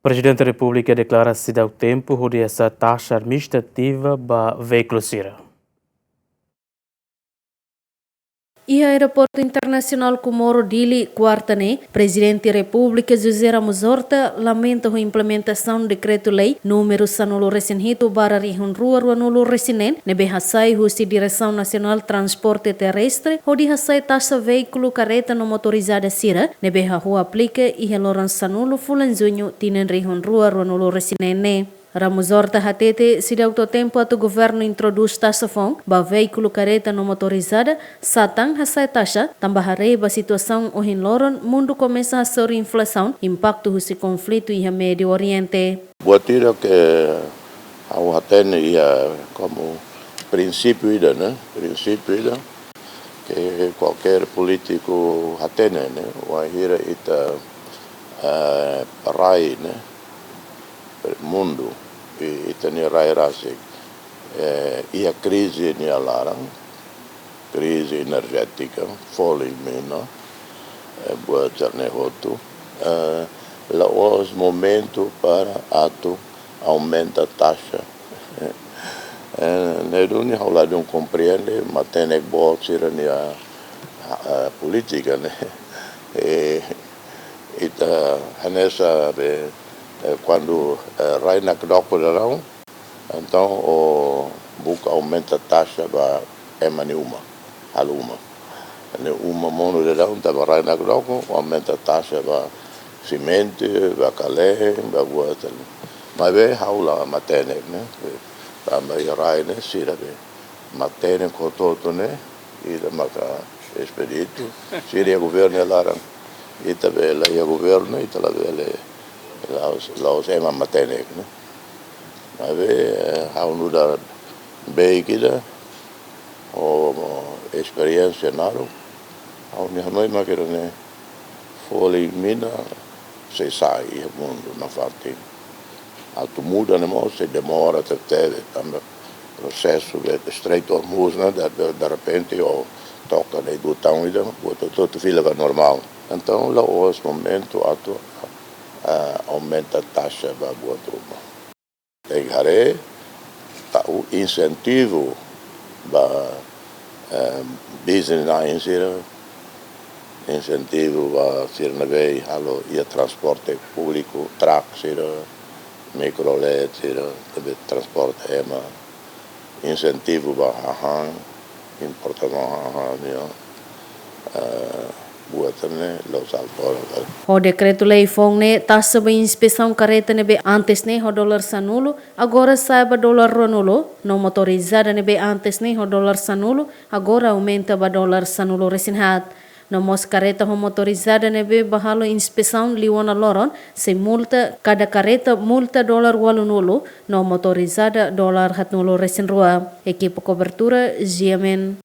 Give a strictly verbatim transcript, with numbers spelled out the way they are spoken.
Prezidente Repúblika deklara seidauk tempu hodi hasa'e taxa administrativa ba veíkulu sira. Iha Aeroportu Internasionál Comoro Dili, kuarta ne'e, Prezidente Repúblika José Ramos Horta lamenta ho implementasaun dekretu-lei númeru sanulu-resin-hitu barra rihun rua ruanulu-resin-neen, ne'ebé hasai husi Diresaun Nasionál Transporte Terrestre, hodi hasa'e taxa veíkulu karreta no motorizada sira, ne'ebé hahú aplika iha loron sanulu fulan Juñu tinan rihun rua ruanulu-resin-neen ne'e. Ramos Horta hatete seidauk to'o tempu atu governu introdús taxa foun ba veíkulu karreta no motorizada, sá tan hasa'e taxa, tanba haree ba situasaun ohin loron mundu komesa hasoru inflasaun, impaktu husi konflitu iha Médiu Oriente. Buat ida ke ha'u hatene iha komu prinsípiu ida, ne'e, prinsípiu ida ke kualkér polítiku hatene, ne'e, wainhira ita, eh, rai, ne'e, mundu, i ita-nia rai rasik, eh, iha krize nia laran, krize enerjétika, folin mina, eh, buat sira-ne'e hotu, eh, la'ós momentu para atu aumenta taxa. Eh, ne'e duni ha'u ladún komprende matenek boot sira-nia, eh, polítika, ne'e. Eh, ita hanesan be, eh, kuandu, eh, rai nakdoko daudaun, entaun ó buka aumenta taxa ba ema nia uma, halo uma. Nia uma monu daudaun, tanba rai nakdoko, aumenta taxa ba simente, ba kalen, ba buat sira-ne'e. Maibé ha'u la matenek, ne'e. Tanba iha rai ne'e sira be matenek hotu-hotu ne'e, ita maka espedítu, sira iha governu nia laran. Ita be la iha governu, ita labele, la'ós, la'ós ema matenek, ne'e. Maibé, eh, ha'u nu'udar beik ida, ho, ho esperiénsia naruk, ha'u-nia hanoin mak ida-ne'e, folin mina sei sa'e iha mundu nafatin. Atu muda ne'e mós sei demora tebetebes, tanba prosesu be Estreitu Hormuz ne'e, de, de, derrepente ó toka iha butaun ida, buat hotu-hotu fila ba normál. Entaun, la'ós momentu atu, ah, aumenta taxa ba buat ruma. Tenke haree, tau insentivu ba, eh, business na'in sira, insentivu ba sira ne'ebé halo iha transporte públiku, trak sira, mikrolet sira, ne'ebé transporta ema, insentivu ba hahán, importasaun hahán nian, eh, buat sira-ne'e la'ós altura, kan. Ho dekretu-lei foun ne'e, taxa ba inspesaun karreta ne'ebé antes ne'e ho dolar sanulu, agora sa'e ba dolar ruanulu, no motorizada ne'ebé antes ne'e ho dolar sanulu, agora aumenta ba dolar sanulu-resin-haat. No mós karreta ho motorizada ne'ebé bá halo inspesaun liu ona loron, sei multa, kada karreta multa dolar ualunulu, no motorizada dolar haatnulu-resin-rua. Ekipa kobertura, G M N.